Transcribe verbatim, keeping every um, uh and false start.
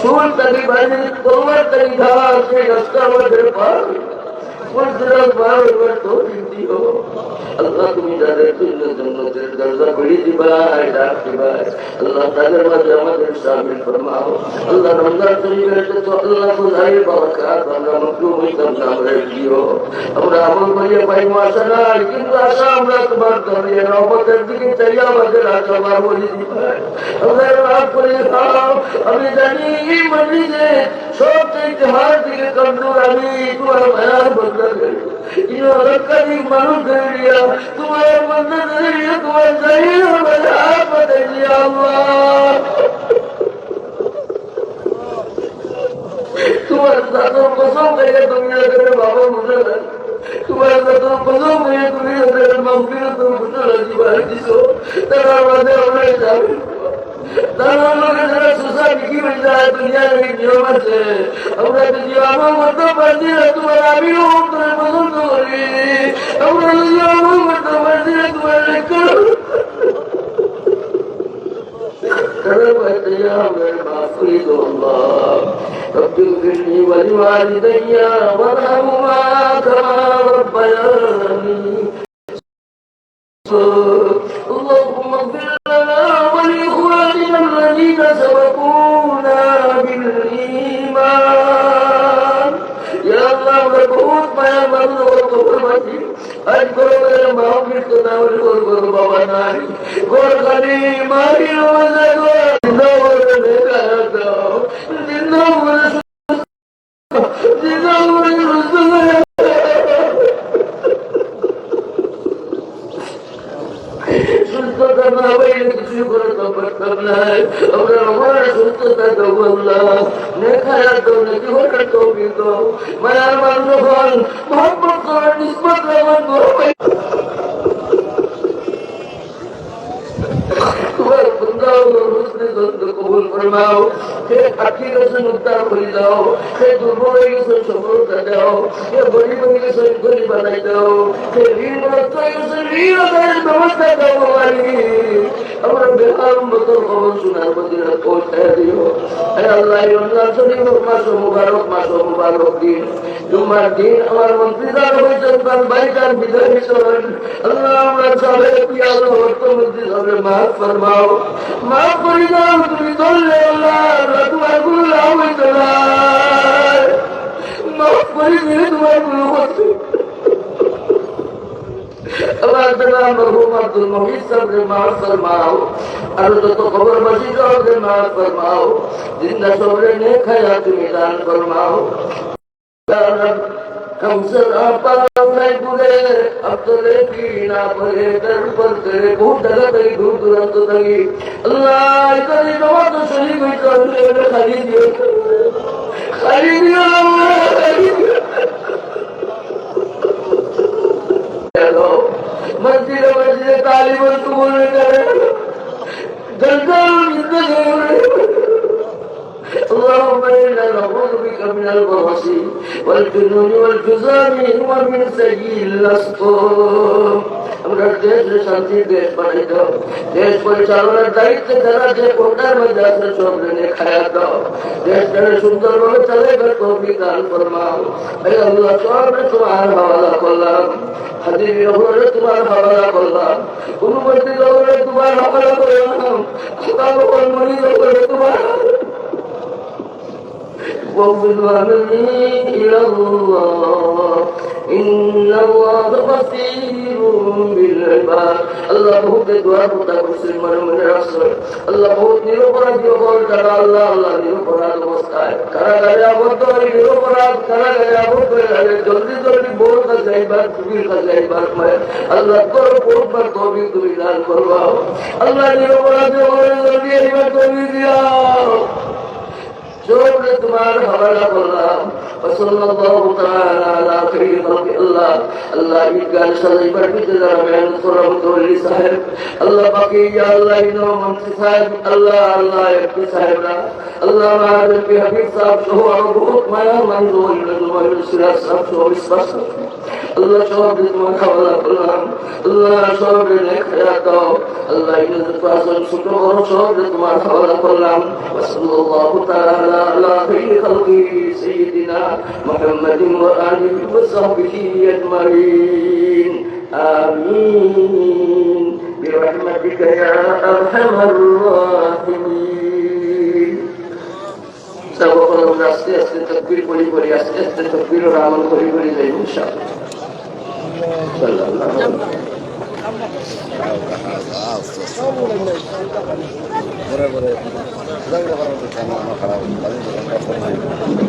সুর থাকি বাণী, তলোয়ার থাকি ধার, সেই রাস্তা আমাদের পার। কোন সিরাত পার হইবার তৌফিক দিও। আল্লাহ, তুমি যাদের জন্য জান্নাতের দরজা খুলে দিবায়, ডাক দিবায়, আল্লাহ, তাদের মাঝে আমাদের শামিল ফরমাও। আল্লাহ, রমজান শরীফের যত আল্লাহ গুনাহের বরকত আমরা মাহরুম হইতাম না, আমরা দিও। আমরা আমল করিয়া পাইব আশা নাই, কিন্তু আশা আমরা তোমার দরিয়া রহমতের দিকে চাইয়া আমাদের আশা বার করে দিবায়। আল্লাহ, মাফ করে দাও। আমি জানি এই মসজিদে সবচেয়ে হার দিকে কমজোর আমি, তোমার মায়ার বন্দা। এই হকানি মানুষ ধরিয়া, তোমার বন্দা ধরিয়া, তোমার জানি আমার হাত পাতাই দিয়া আল্লাহ। তোমার জাতর কসম খাইয়া তুমি আমারে বাবা বুঝে না। তোমার জাতর কসম খাইয়া তুমি আমারে মাগফিরাতর ঘোষণা দিবায় দিছো। তারার মাঝে আমরা যাবে। তারার লগে যারা সুসা বিক্রি হয়ে যায়, দুনিয়ার এই নিয়ম আছে। আমরা যদি আমল করতে পারছি না, তোমার আমিও তোরে পছন্দ করি। আমরা যদি আমল করতে পারছি না, তোমার লেখা তারা পাইতে আমরা মাফ করে দাও আল্লাহ। رب اغفر لي ولوالدي وارحمهما كما ربياني اللهم اغفر لنا ولإخواننا الذين سبقونا بالإيمان। ইয়া আল্লাহ, আমরা বহুত মায়ার মানুষ, আমরা কবরবাসী। আজ করো, মাহফিল তো না হলে ওর ঘরে বাবা নাই, ঘর খালি, মাটি রোজা ঘর। জিন্দা বলে দেখা দাও, জিন্দা বলে সুস্থতা না পাইলে কিছু করতে পারতাম না। আমরা আমার সুস্থতা দাও আল্লাহ, নেক হায়াত দাও, নেকি করার তৌফিক দাও। মায়ার মানুষ হন, মহব্বত করার নিসবত আমার দোয়া পাই। তোমার বন্দা ও হুসনে জন্য কবুল ফরমাও। হে আটকে গেছে, উদ্ধার করে দাও। হে দুর্বল হয়ে গেছে, সফলতা দাও। হে গরিব হয়ে গেছে, ধনী বানাই দাও। হে ঋণগ্রস্ত হয়ে গেছে, ঋণ আদায়ের ব্যবস্থা দাও, মালিক। আমরা বেহাল মতো খবর শোনার মদিনা পৌঁছায় দিও। হে আল্লাহ, এই রমজান শরীফ মাস মুবারক, মাস মুবারক দিন, জুম্মার দিন আমার মন্ত্রী সাহেব হয়েছেন, তার ভাইজান বিদায় নিচ্ছেন। আল্লাহ, আমরা সবাই কি আল্লাহ অর্থ মন্ত্রী সাহেবের মাফ ফরমাও, মাফ করে দাও। তুমি ধরলে আল্লাহ, আমরা তোমার কোনো লাভ হইতো না। মাফ করে দিলে তোমার কোনো ক্ষতি। আল্লাহ তাআলা মরহুম আব্দুল মুহিত সাহেবরে মাফ ফরমাও, আর যত কবরবাসী সবরে মাফ ফরমাও, জিন্দা সবরে নেক হায়াত তুমি দান ফরমাও। কারণ হামসে না পাও নাই বুলে, আব্দুল কি না বলে, তার উপর করে বহুত জায়গা থেকে দূর দূরান্ত থাকি। আল্লাহ, এখানে জমাত শরীফ হইতে হবে, খালি দিও, খালি দিও, আল্লাহ, খালি দিও। মসজিদে মসজিদে তালিবান কবুল করে। জলজাল মিথ্যা করে। اللهم إنا نعوذ بك من البرص والجنون والجذام ومن سيء الأسقام। আমরা দেশরে শান্তির দেশ বানাই দাও। দেশ পরিচালনার দায়িত্বে যারা যে কোটার মধ্যে আছে, সবরে নেক হায়াত দাও। দেশটারে সুন্দরভাবে চালাইবার তৌফিক দান ফরমাও। হে আল্লাহ, সবরে তোমার হাওয়ালা করলাম। হাজির হকলরে তোমার হাওয়ালা করলাম। অনুমতি হকলরে তোমার হাওয়ালা করলাম। আল্লাহ, মনি হকলরে তোমার وفض أمري إلى الله إن الله بصير بالعباد। আল্লাহ, বহুতে দোয়ার কথা করছে, মনে মনে রাখছে। আল্লাহ, বহুত নিরপরাধী হকল যারা, আল্লাহ, আল্লাহ, নিরপরাধ অবস্থায় কারাগারে আবদ্ধ হয়ে, নিরপরাধ কারাগারে আবদ্ধ হয়ে আছে, জলদি জলদি বউর কাছে আইবার, স্ত্রীর কাছে আইবার, মায়ের আল্লাহ, করো, পৌঁছবার তৌফিক তুমি দান করবাও। আল্লাহ, নিরপরাধী হকলরে জলদি আইবার তৌফিক দিও। সবরে তোমার হাওয়ালা করলাম। وصلى الله تعالى على خير خلق الله। আল্লাহ, ঈদগাহ সাজাইবার ভিতরে যারা মেহনত করলাম, মুতওয়াল্লি সাহেব, আল্লাহ, বাকি, ইয়া আল্লাহ, ইনো মন্ত্রী সাহেব, আল্লাহ, আল্লাহ, এমপি সাহেবরা, আল্লাহ, আমার এমপি হাবিব সাহেব সহ আরো বহুত মায়া মানুষ, সিরাজ সাহেব সহ, মিসবাহ সাহেব, আল্লাহ, সবরে তোমার হাওয়ালা করলাম। আল্লাহ, সবরে নেক হায়াত দাও। আল্লাহ, এই যত আছেন ছোট বড় সবরে তোমার হাওয়ালা করলাম। وصلى الله تعالى على خير خلقه سيدنا محمد وآله وصحبه أجمعين. آمين برحمتك يا أرحم الراحمين. সব আমরা আস্তে আস্তে তকবির পড়ি পড়ি, আস্তে আস্তে তকবির আমল করি করি যাই, ইনশাআল্লাহ। সাল্লাল্লাহু আলাইহি ওয়াসাল্লাম।